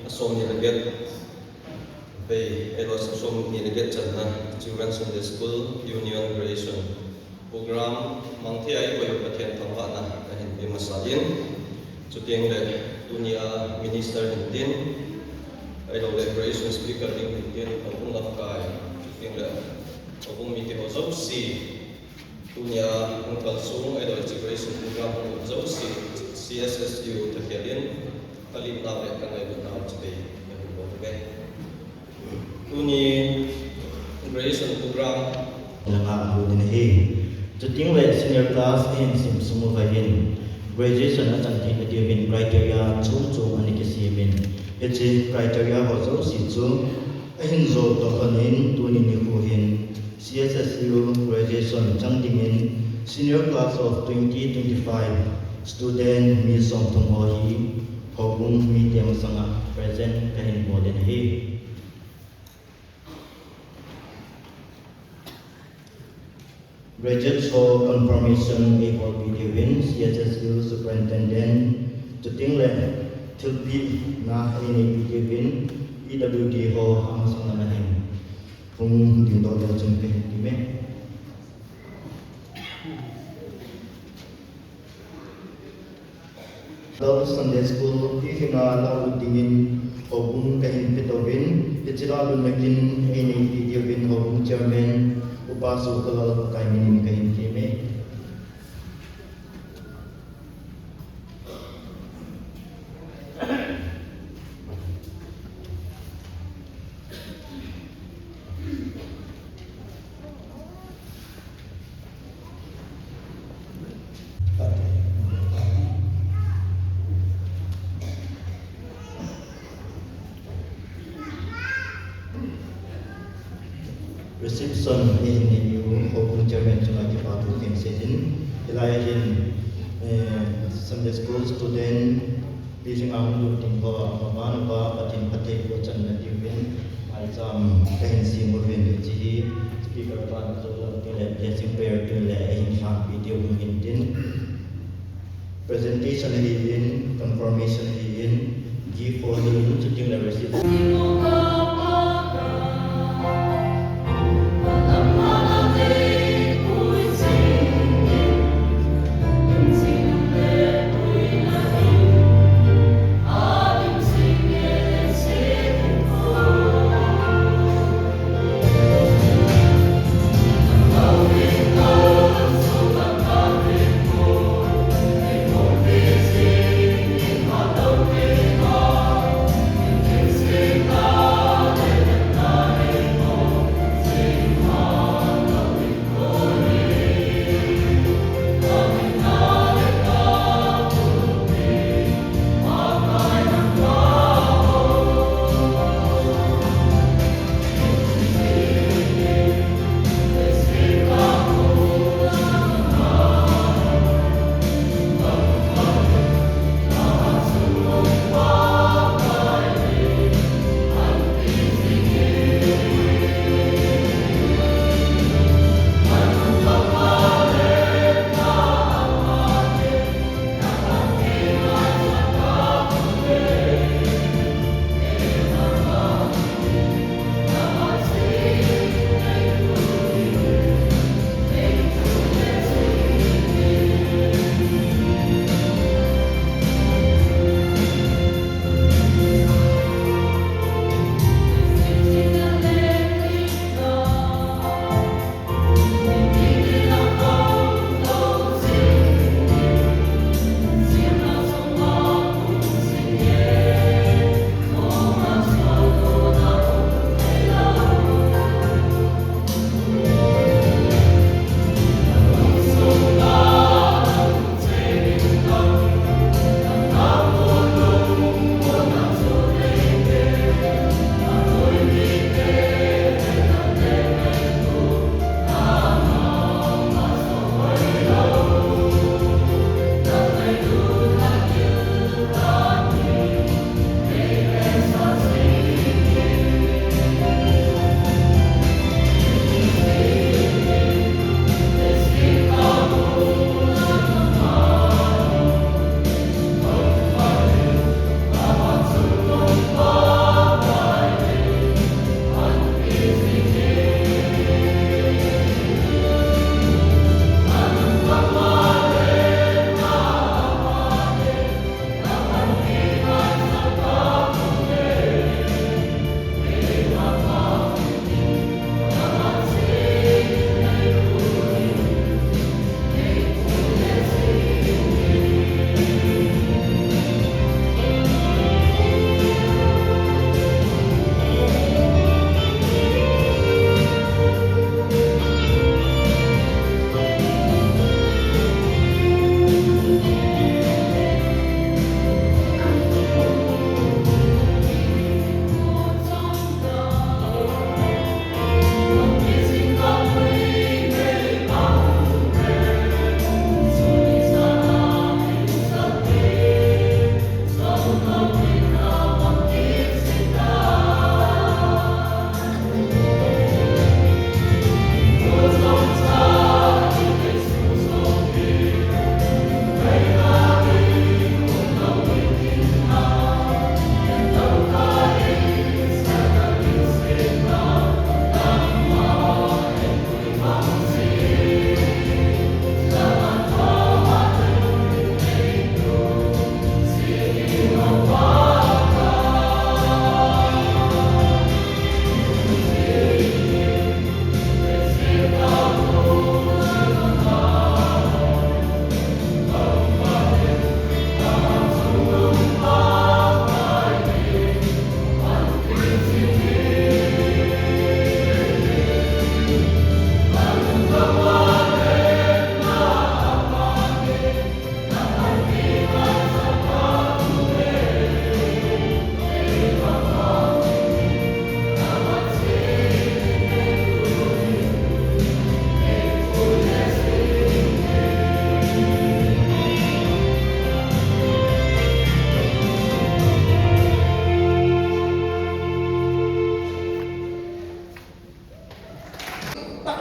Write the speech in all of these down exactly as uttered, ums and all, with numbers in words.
Asom ni le get vei, ahilou asom ni le get channa Children Sunday School Union Graduation Program mang thei a eikoi u Pathen thangvahna kahin pe masa in. Chuteng le tunia minister hintin, ahilou le graduation speaker ding hintin, houbung lamkai, chuteng le houbung mite ho jouse, tunia hung kalsong, ahilou le graduation program hung lut jouse, C S S U thakhel in, kalimnau le kangailutnau chu bei kahin bol uve. Tuni graduation program langa alut ding ahi. Chuteng le senior class ahin sim sung uva hin graduation achan theina diuvin criteria chom chom ana kisem in, hiche criteria ho jouse chu ahin jol toh lhon in tuni nikho hin C S S U graduation chang dingin senior class of twenty twenty-five student mi somthum ho hi houbung mite masanga present kahin bol ding ahi. Graduates ho confirmation eibolpi diuvin C S S U superintendent, chuteng le thilpehna eineipi diuvin P W D ho amasang a hin hung dingdoh leu chun kahin time. Adult Sunday School pilhinga lalut dingin houbung kahin petouvin, hiche lalutna kin eineipi diuvin houbung chairman Upa Sokalal Pakai minin kahin time. Reception eihin nei u, houbung chairman chunga kipathu kahin seiyin, hilai a hin, eh, Sunday School student, pilhinga hung lut ding ho, amaban uva Pathen phatthei boh channa diuvin, maicham kahin sem uvin, hiche hi speaker pan ajo lam teng le blessing prayer teng le eihin lhangpi diu hung hintin. Presentation ahin, confirmation ahin, gift ho ahin, chuteng le receipt.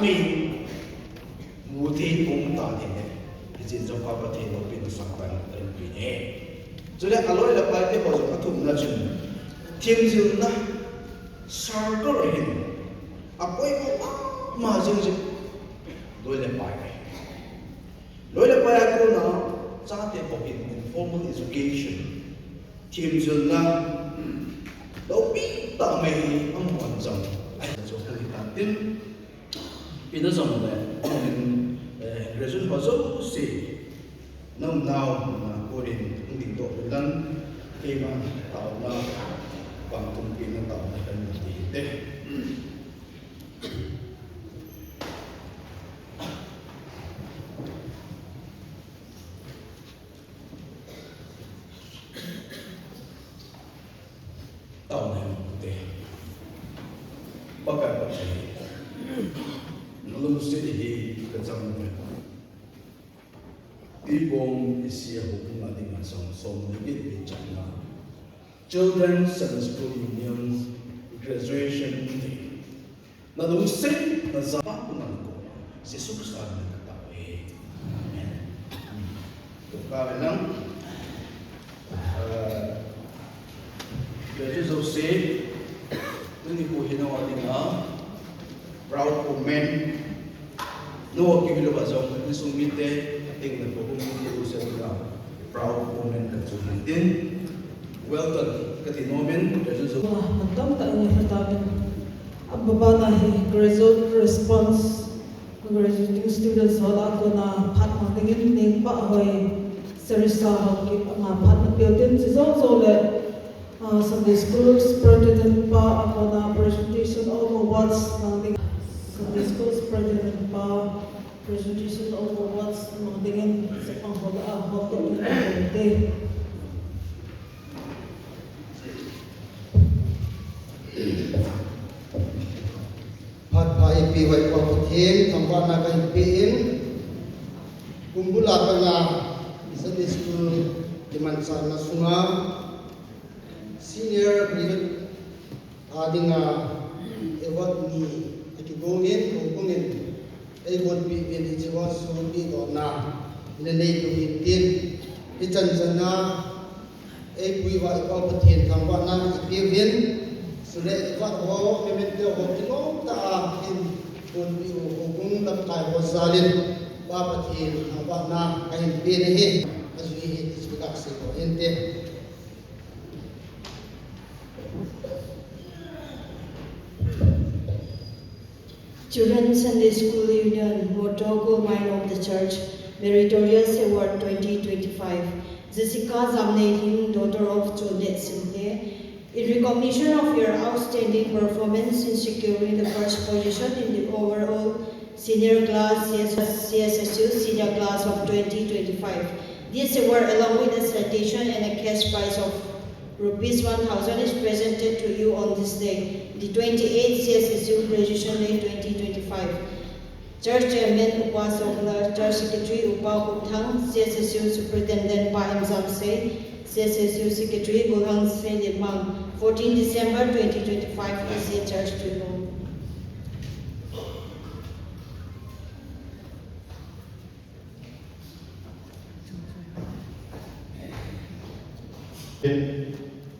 Mu thei pon ta ding e. Hichin jong Pa Pathen loupina sangtah in tahin pe e. Chule aloi le pai te ho jong athumna chun themjilna circle hin apoimo mama jing jing. Loi le pai. Loi le pai a kona chate ho hin informal education themjilna loupi tah mai hi amun jong ahi chu kani kan tin. Ina jong le, eh, graduate ho jouse, nau nau, na korin, hung ding doh uvin lang, keiman taona, pang tum pi na taona kan ti te. Taona te. Pakai Pathen. Nalungset hi kachang ve. Tuibuong Asia houbung a dinga jong som le get pi channa Children's Sunday School Union Graduation Day. Nalungset, najah pa kona nako. Jesu Christa min in katao e. Amen. Tua ka ve lang. Ah, Jesu jouse, tuni nikho hi nangho dinga proud moment. Nangho kihi louva jong, insung mite, ating le pokum mite jouse dinga proud moment kachu hin tin. Welcome, kati nom in, Jesu jouse. Wah, mantam tah in i phatah in. Ababana hi graduate response, graduating students ho lah a kona phat mang dingin Nengpahhoi Serisa Haokip anga phat napeh uvin tin, chujou jou le, ah, Sunday School Superintendent pa a kona presentation of awards mang ding, Sunday School Superintendent pa presentation of awards mang dingin, sepang ho lah a, ho to ni te. Phat pha eipeh uva i Pa Pathen thangvahna kahin pe in, kum bul a kanga Sunday School kimanchahna sunga senior graduate a dinga award ni akigong in, houbukin eigonpeh uvin, hiche vang chu pehdohna ina nei diu ahin tin, hichan chan a eipui uva i Pa Pathen thangvahna ipeh uvin, chule award ho, memento ho kilom tah a hin gonpeh u houbung lamkai ho jal in Pa Pathen thangvahna kahin pen ahi. Ajui hi tichu kasei ho hinte. Children Sunday School Union, motto, Gold Mine of the Church, Meritorious Award twenty twenty-five, Jessica Jamneihing, daughter of Choneh Singhe, in recognition of your outstanding performance in securing the first position in the overall senior class C S, C S S U senior class of twenty twenty-five. This award, along with a citation and a cash prize of rupees one thousand is presented to you on this day, the twenty-eighth C S S U Graduation Day twenty twenty-five. Church Chairman Upa Soklar, Church Secretary Upa Kumthang, C S S U Superintendent Pa M Jamsei, C S S U Secretary Golhang Seilimang, fourteen December twenty twenty-five, E C A Church, Tuibuong.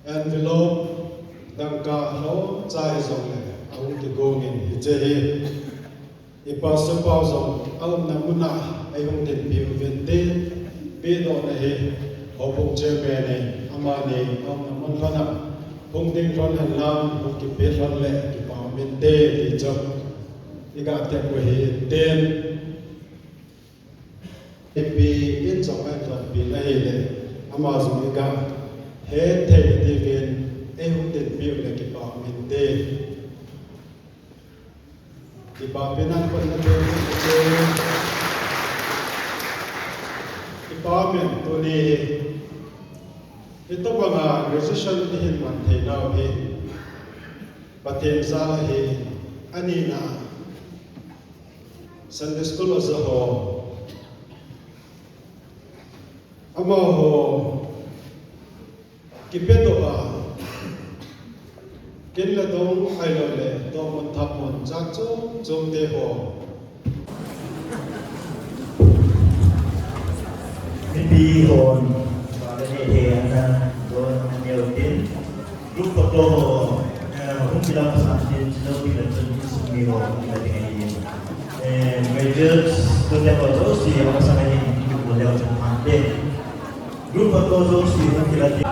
Envelope, dangka ho cha hijongle, ahung kigong in hiche hi. I pastor pa jong aumna mun a eihung dinpi uvin tin, pehdohna hi houbung chairman in amani aumna mun lhon a hung ding lhon hen lang, hung kipe lhon le kipa um inte ti chu iga tep u ahi tin. Ipi in jong ahin pi na hile, ama jong iga hethei diuvin eihung dinpi u le kipa um inte. Kipa pen a kona pe u te. Kipa um in tuni hitobanga graduation ihin man thei nau hi Pathen jal ahi. Anina Sunday school oja ho, amaho kipedoh a, kin le dong ahilouleh dohmun thapmun jat chom chom te ho, Pi hon, vale ne he ana, don ne utin. Group photo ho, eh, hung kila masang tin, chino kila chun, sumi ho, kila ding ahi. Eh, graduates, to te ko jouse, masang ahi, group photo jouse, hung kila ding.